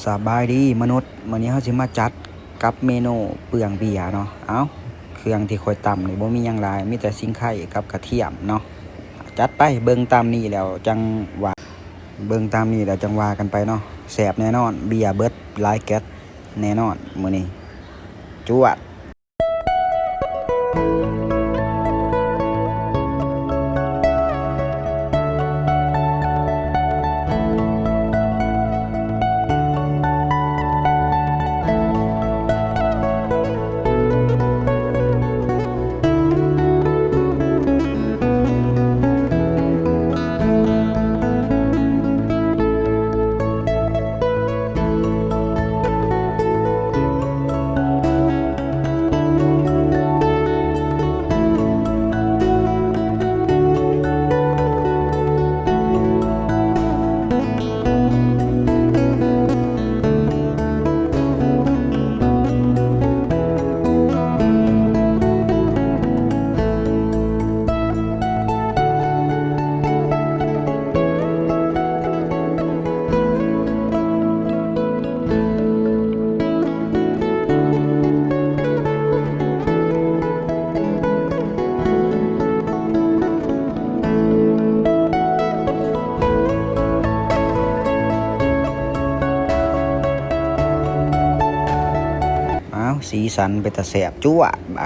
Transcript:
ສະບາຍດີມະນຸດ, ມື້ນີ້ເຮົາຊິມາຈັດກັບເມນູເປືອງເບຍເນາະ. ເອົ້າ, ເຄື່ອງທີ່ຂ້ອຍຕຳນີ້ບໍ່ມີຫຍັງຫຼາຍ, ມີແຕ່ຊິງໄຄກັບກະທຽມເນາະ. ຈັດໄປ, ເບິ່ງຕາມນີ້ແລ້ວຈັ່ງວ່າ, ເບິ່ງຕາມນີ້ແລ້ວຈັ່ງວ່າກັນໄປເນາະ. ແຊບແນ່ນອນ, ເບຍເບິດຫຼາຍແກັດແນ່ນອນມື້ນີ້. ຈວດ. ອ້າວ, ສີສັນເປັນຕາແຊບ ຈວດບາດ.